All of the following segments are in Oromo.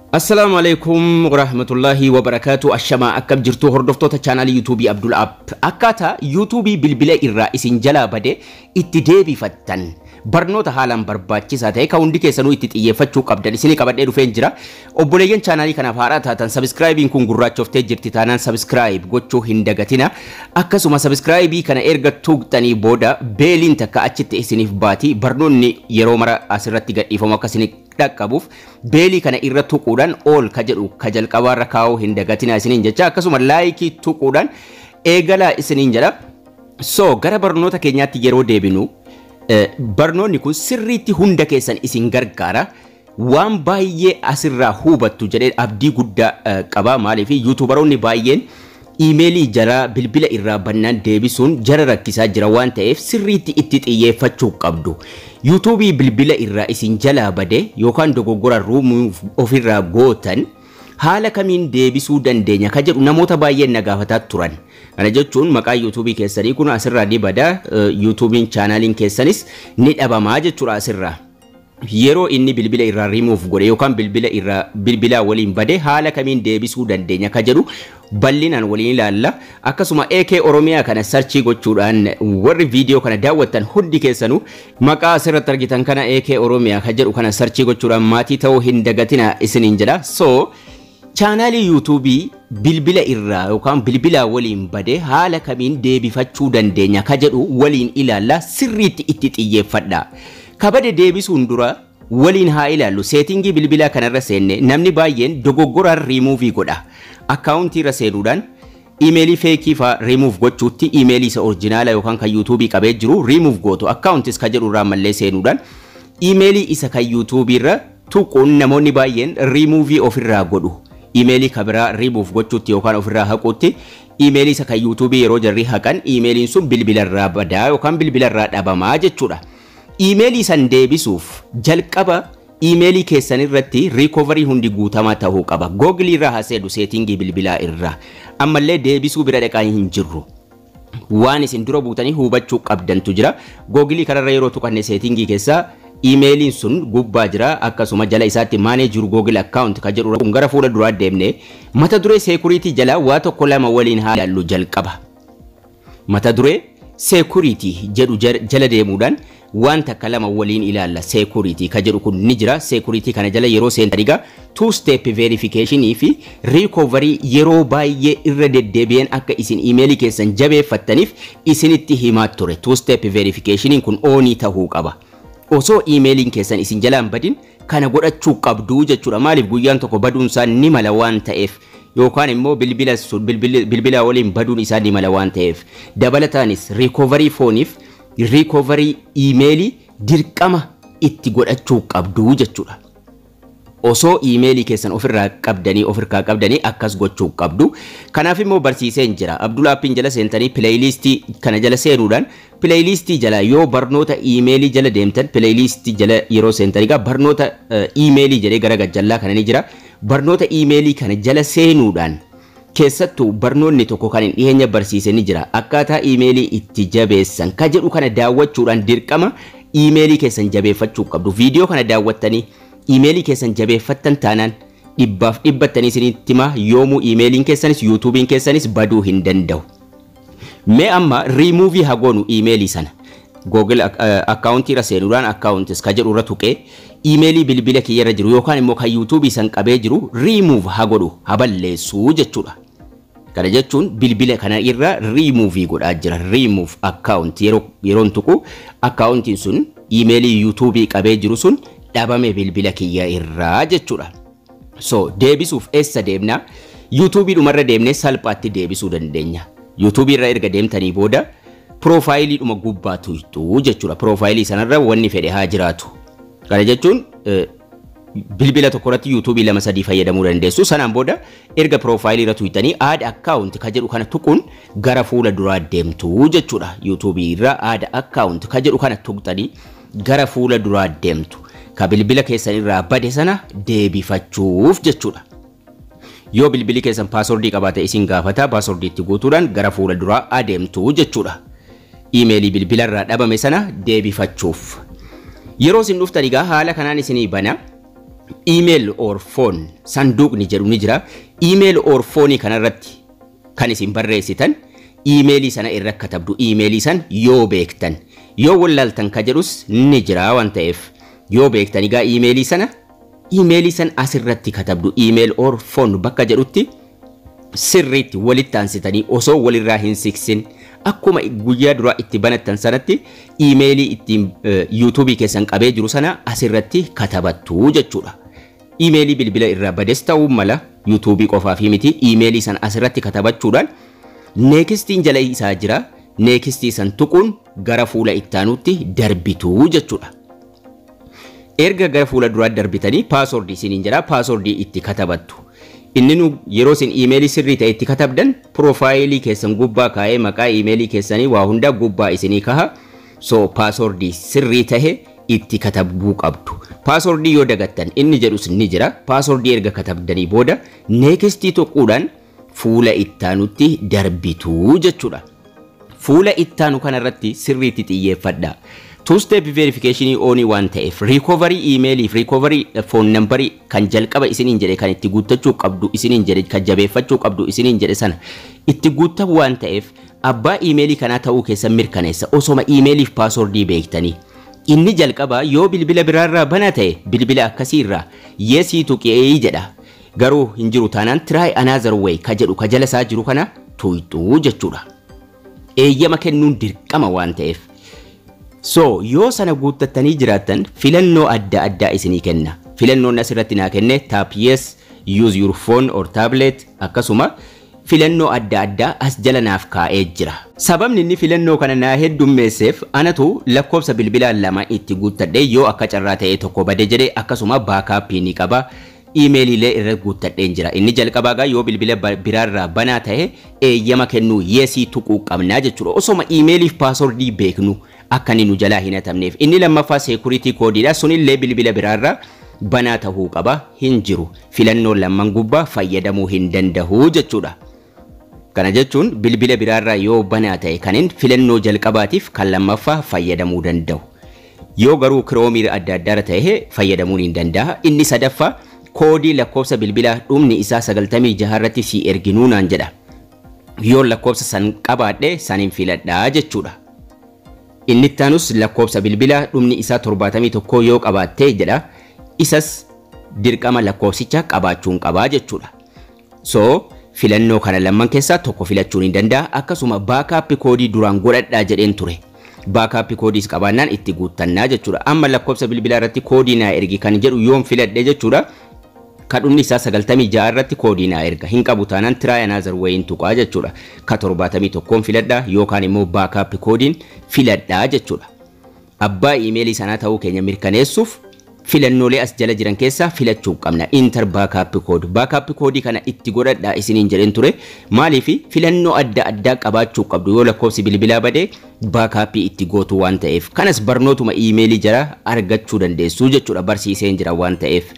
Assalaamu alaikum warahmatullahi wabarakaatu. Ashamaa, akkam jirtu hordoftoota chaanaalii YouTubeii Abdul App? Akkaataa YouTubeii bilbila irraa isin jalaa bade itti deebifattan, barnoota haalaan barbaachisaa ta'e kan hundi keessanuu itti xiyyeeffachuu qabdan isinii qabadhee dhufeen jira. Obboleeyyan chaanaalii kanaaf haaraa taatan, subscribeiin kun gurraachoftee jirti taanaan subscribe gochuu hin dagatina. Akkasuma subscribeii kana erga tuqxanii booda belliin takka achitti isiniif baati. Barnoonni yeroo mara asirratti gadhiifamu akka isin dhaqqabuuf bellii kana irra tuquudhaan all ka jedhu ka jalqabaarra kaa'uu hin dagatina isiniin jecha, akkasuma likeii tuquudhaan eegalaa isiniin jedha. So gara barnoota keenyaatti yeroo deebinu, barnoonni kun sirriitti hunda keessan isin gargaara. Waan baay'ee asirraa hubattu jedhee abdii guddaa qaba. Maaliif? YouTuberoonni baay'een iimeelii jara bilbila irraa bannaan deebisuun jara rakkisaa jira waan ta'eef sirriitti itti xiyyeeffachuu qabdu. YouTubeii bilbila irraa isin jalaa bade yookaan dogoggora ruumuuf ofirraa gootan haala kamiin deebisuu dandeenya ka jedhu namoota baay'een na gaafataa turan. Kana jechuun maqaa YouTubeii keessanii kun asirraa ni bada, YouTubeiin chaanaaliin keessanis ni dhabamaa jechuudha asirraa. Yeroo inni bilbila irraa rimuuf godhe yookaan bilbila irraa bilbilaa waliin bade haala kamiin deebisuu dandeenya ka jedhu bal'inaan waliin ilaalla. Akkasuma AK Oromiyaa kana searchii gochuudhaan warri viidiyoo kana daawwattan hundi keessanuu maqaa asirratti argitan kana, AK Oromiyaa ka jedhu kana searchii gochuudhaan maatii ta'uu hin dagatina isiniin jedha. So chaanaalii YouTubeii bilbila irraa yookaan bilbilaa waliin bade haala kamiin deebifachuu dandeenya ka jedhu waliin ilaalla, sirriitti itti xiyyeeffadha. Kabade deebisuun dura waliin haa ilaallu. Settingii bilbilaa kanarra seenne, namni baay'een dogoggoraan riimuuvii godha. Accountii irra seenuudhaan iimeelii fakeii faa riimuuf gochuutti iimeelii isa originala yookaan kan YouTubeii qabee jiru riimuuf gootu. Accountis ka jedhu irraa mallee seenuudhaan iimeelii isa kan YouTubeii irra tuquun namoonni baay'een riimuuvii ofirraa godhu. Iimeelii kabiraa riimuuf gochuutti yookaan ofirraa haquutti iimeelii isa kan YouTubeii yeroo jarri haqan iimeeliin sun bilbilarraa badaa yookaan bilbilarraa dhabamaa jechuudha. Iimeelii san deebisuuf jalqaba iimeelii keessan irratti recovery hundi guutamaa ta'uu qaba. Googilii irraa haseedu, settingii bilbilaa irraa. Ammallee deebisuu bira dhaqaa hin jirru. Waan isin dura buutanii hubachuu qabdantu jira. Googilii kanarra yeroo tuqanne settingii keessaa iimeeliin sun gubbaa jira, akkasuma jala isaatti manage your Google account ka jedhu kun. Gara fuula duraa deemne, mata duree security jala waa tokko lama waliin haa ilaallu jalqaba. Mata duree security jedhu jala deemuudhaan waan takka lama waliin ilaalla. Security ka jedhu kun ni jira. Security kana jala yeroo seentan egaa two step verification fi recovery yeroo baay'ee irra deddeebi'een akka isin iimeelii keessan jabeeffattaniif isinitti himaa ture. Two step verification kun onii ta'uu qaba. Osoo iimeeliin keessan isin jalaan badin kana godhachuu qabdu jechuudha. Maaliif? Guyyaan tokko baduun isaa ni mala waan ta'eef, yookaan immoo bilbila sun bilbila waliin baduun isaa ni mala waan ta'eef. Dabalataanis recovery phoneiif recovery iimeelii dirqama itti godhachuu qabdu jechuudha. Osoo iimeelii keessan ofirraa qabdanii, ofirraa qabdanii akkas gochuu qabdu. Kanaaf immoo barsiiseen jira. Abdul Appiin jala seentanii playlistii kana jala seenuudhaan playlistii jala yoo barnoota iimeelii jala deemtan, playlistii jala yeroo seentan egaa barnoota iimeelii jedhee gara gajjallaa kana ni jira. Barnoota iimeelii kana jala seenuudhaan keessattuu barnoonni tokko kan hin dhiyeenya barsiise ni jira. Akkaataa iimeelii itti jabeessan ka jedhu kana daawwachuudhaan dirqama iimeelii keessan jabeeffachuu qabdu. Viidiyoo kana daawwattanii iimeelii keessan jabeeffattan taanaan dhibbaaf dhibbattanii isinitti hima, yoomuu iimeeliin keessanis YouTubeiin keessanis baduu hin danda'u. Mee amma riimuuvii haa goonu iimeelii sana. Google accountii irra seenuudhaan accounts ka jedhu irra tuqee iimeelii bilbila kiyyarra jiru yookaan immoo kan YouTubeii san qabee jiru riimuuf haa godhu, haa balleessuu jechuudha. Kana jechuun bilbila kana irra riimuuvii godhaa jira. Riimuuf account yeroon tuqu accountiin sun iimeelii YouTubeii qabee jiru sun dhabame bilbila kiyya irraa jechuudha. So deebisuuf eessa deemna? YouTubeii dhumarra deemnee salphaatti deebisuu dandeenya. YouTubeii irra erga deemtanii booda profileii dhuma gubbaa tuqxu jechuudha. Profileii sanarra wanni fedhe haa jiraatu. Kana jechuun bilbila tokko irratti YouTubeii lama sadii fayyadamuu dandeessu. Sanaan booda erga profileii irra tuqxanii add account ka jedhu kana tuquun gara fuula duraa deemtu jechuudha. YouTubeii irra add account ka jedhu kana tuqxanii gara fuula duraa deemtu. Ka bilbila keessan irraa bade sana deebifachuuf jechuudha. Yoo bilbilli keessan passwordii qabaate isin gaafata, passwordii itti guutuudhaan gara fuula duraa adeemtu jechuudha. Iimeelii bilbila irraa dhabame sana deebifachuuf. Yeroo isin dhuftan egaa haala kanaan isinii bana. Email or phone sanduuqni jedhu ni jira. Email or phone kanarratti kan isin barreessitan iimeelii sana irra katabdu, iimeelii san yoo beektan. Yoo wallaaltan ka jedhus ni jira waan ta'eef, yoo beektan egaa iimeelii san asirratti katabdu. Email or phone bakka jedhutti sirriitti walitti aansitanii, osoo walirraa hin siksin, akkuma guyyaa duraa itti banattan sanatti iimeelii ittiin yuutuubii keessan qabee jiru sana asirratti katabattu jechuudha. Iimeelii bilbila irraa bades ta'uu mala, yuutuubii qofaaf miti. Iimeelii san asirratti katabachuudhaan nextiin jala isaa jira. Nextii san tuquun gara fuula ittaanutti darbitu jechuudha. Erga gara fuula duraa darbitanii passwordii isiniin jedha, passwordii itti katabattu. Inni nu yeroo isin iimeelii sirrii ta'e itti katabdan profileii keessan gubbaa kaa'ee maqaa iimeelii keessanii waa hunda gubbaa isinii kaha. So passwordii sirrii ta'e itti katabuu qabdu. Passwordii yoo dagattan inni jedhus ni jira. Passwordii erga katabdanii booda nextii tuquudhaan fuula ittaanutti darbitu jechuudha. Fuula ittaanu kanarratti sirriitti xiyyeeffadha. Two step verification onii waan ta'eef, recovery email fi recovery phone number kan jalqaba isiniin jedhe, kan itti guuttachuu qabdu isiniin jedhe, kan jabeeffachuu qabdu isiniin jedhe sana itti guuttamu waan ta'eef, abbaa iimeelii kanaa ta'uu keessan mirkaneessa osoma iimeelii fi passwordii beektanii. Inni jalqaba yoo bilbila biraarraa bana ta'e, bilbila akkasiirraa yesii tuqee jedha. Garuu hin jiru taanaan try another way ka jedhu ka jala isaa jiru kana tuyxuu jechuudha. Eeyyama kennuun dirqama waan ta'eef. So yoo sana guuttattanii jiraattan filannoo adda addaa isinii kenna. Filannoon asirratti naa kenne tap yes, use your phone or tablet, akkasuma filannoo adda addaa as jala naaf kaa'ee jira. Sababni inni filannoo kana naa heddummeesseef, anatu lakkoofsa bilbilaa lama itti guuttadhee, yoo akka carraa ta'ee tokko bade jedhee, akkasuma backupii ni qaba. Iimeeliilee irra guuttadheen jira. Inni jalqabaa gaa yoo bilbila biraarraa banaa ta'e eeyyama kennuu yesii tuquu qabnaa jechuudha. Osoma iimeeliif passwordii beeknu akka inni nu jalaa hin hatamneef. Inni lammaffaa security codeiidha. Sunillee bilbila biraarraa banaa ta'uu qaba, hin jiru. Filannoo lamman gubbaa fayyadamuu hin danda'u jechuudha. Kana jechuun bilbila biraarraa yoo banaa ta'e kanin filannoo jalqabaatiif kan lammaffaa fayyadamuu danda'u. Yoo garuu Chromeii adda addaarra ta'e fayyadamuun hin danda'a. Inni sadaffaa koodii lakkoofsa bilbilaa dhumni isaa 96 irratti si erginuu naan jedha. Yoo lakkoofsa san qabaadhe saniin filadhaa jechuudha. Inni ittaanus lakkoofsa bilbilaa dhumni isaa 71 yoo qabaatte jedha. Isas dirqama lakkoofsicha qabaachuun qabaa jechuudha. So filannoo kana lamman keessaa tokko filachuun hin danda'a. Akkasuma backup codeii duraan godhadhaa jedheen ture. Backup codeiis qabaannaan itti guuttannaa jechuudha. Amma lakkoofsa bilbilaa irratti koodii naa ergi kan jedhu yoon filadhe jechuudha. Ka dhumni isaa 96 irratti koodii naa erga. Hin qabu taanaan try another wayin tuqaa jechuudha. Ka 71 filadhaa yookaan immoo backup codeiin filadhaa jechuudha. Abbaa iimeelii sanaa ta'uu keenya mirkaneessuuf filannoolee as jala jiran keessaa filachuu qabna. Enter backup code. Backup codeii kana itti godhadhaa isiniin jedheen ture. Maaliif? Filannoo adda addaa qabaachuu qabdu, yoo lakkoofsi bilbilaa badee backupii itti gootu waan ta'eef. Kanas barnootuma iimeelii jala argachuu dandeessu jechuudha, barsiiseen jira waan ta'eef.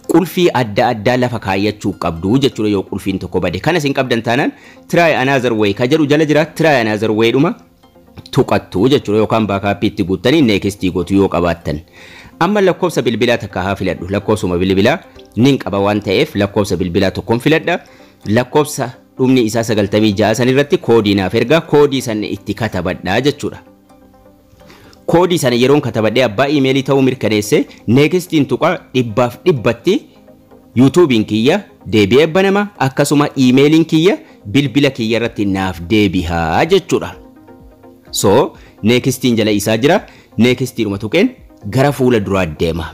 Qulfii adda addaa lafa kaayyachuu qabdu jechuudha yoo qulfiin tokko bade. Kanas hin qabdan taanaan try another way ka jedhu jala jira, try another way dhuma tuqattu jechuudha, yookaan backupii itti guuttanii nextii gootu yoo qabaattan. Amma lakkoofsa bilbilaa takka haa filadhu. Lakkoofsuma bilbilaa nin qaba waan ta'eef lakkoofsa bilbilaa tokkoon filadha. Lakkoofsa dhumni isaa 96 san irratti koodii naaf erga, koodii san itti katabadhaa jechuudha. Koodii sana yeroon katabadhee abbaa iimeelii ta'uu mirkaneesse nextiin tuqa. 100% yuutuubiin kiyya deebi'ee banama, akkasuma iimeeliin kiyya bilbila kiyya irratti naaf deebi'aa jechuudha. So nextiin jala isaa jira, nextiidhuma tuqeen gara fuula duraa deema.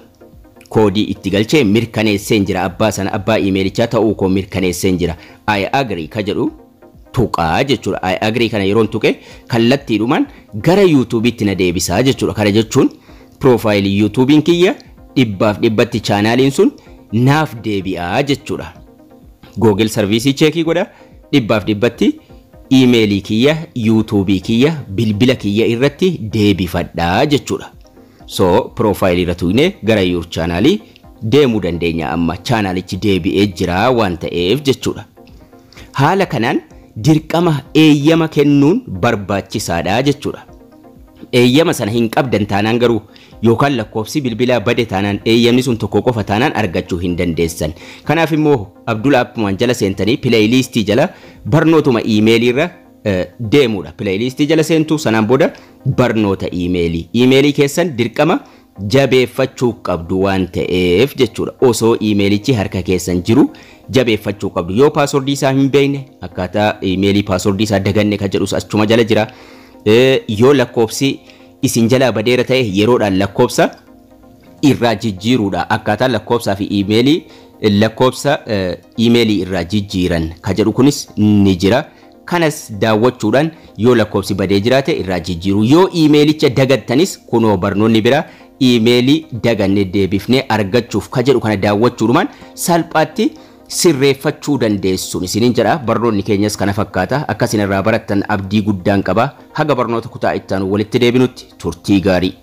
Koodii itti galchee mirkaneesseen jira, abbaa sana, abbaa iimeelichaa ta'uu koo mirkaneesseen jira. I agree ka jedhu tuqaa jechuudha. I agree kana yeroon tuqe kallattiidhumaan gara yuutuubiitti na deebisaa jechuudha. Kana jechuun profileii yuutuubiin kiyya 100% channeliin sun naaf deebi'aa jechuudha. Google serviceii checkii godha, 100% iimeelii kiyya, yuutuubii kiyya bilbila kiyya irratti deebifadhaa jechuudha. So profileii irra tuqnee gara your channelii deemuu dandeenya, amma channelichi deebi'ee jira waan ta'eef jechuudha. Haala kanaan dirqama eeyyama kennuun barbaachisaadha jechuudha. Eeyyama sana hin qabdan taanaan garuu Yookaan lakkoofsi bilbilaa bade taanaan, eeyyamni sun tokko qofa taanaan argachuu hin dandeessan. Kanaaf immoo Abdul Appumaan jala seentanii playlistii jala barnootuma iimeelii irra deemuudha. Playlistii jala seentu, sanaan booda barnoota iimeelii. Iimeelii keessan dirqama jabeeffachuu qabdu waan ta'eef jechuudha. Osoo iimeelichi harka keessan jiru jabeeffachuu qabdu. Yoo passwordii isaa hin beekne, akkaataa iimeelii passwordii isaa daganne kan jedhus achuma jala jira. Yoo lakkoofsi isin jalaa badeera ta'e, yeroodhaan lakkoofsa irraa jijjiiruudha. Akkaataa lakkoofsaa fi iimeelii, lakkoofsa iimeelii irraa jijjiiran ka jedhu kunis ni jira. Kanas daawwachuudhaan yoo lakkoofsi badee jiraate irraa jijjiiru. Yoo iimeelicha dagattanis, kunoo barnoonni biraa iimeelii daganne deebifnee argachuuf ka jedhu kana daawwachuudhumaan salphaatti sirreeffachuu dandeessu isiniin jedha. Barnoonni keenyas kana fakkaata. Akkasin irraa barattan abdii guddaan qaba. Haga barnoota kutaa ittaanu walitti deebinutti turtii gaarii.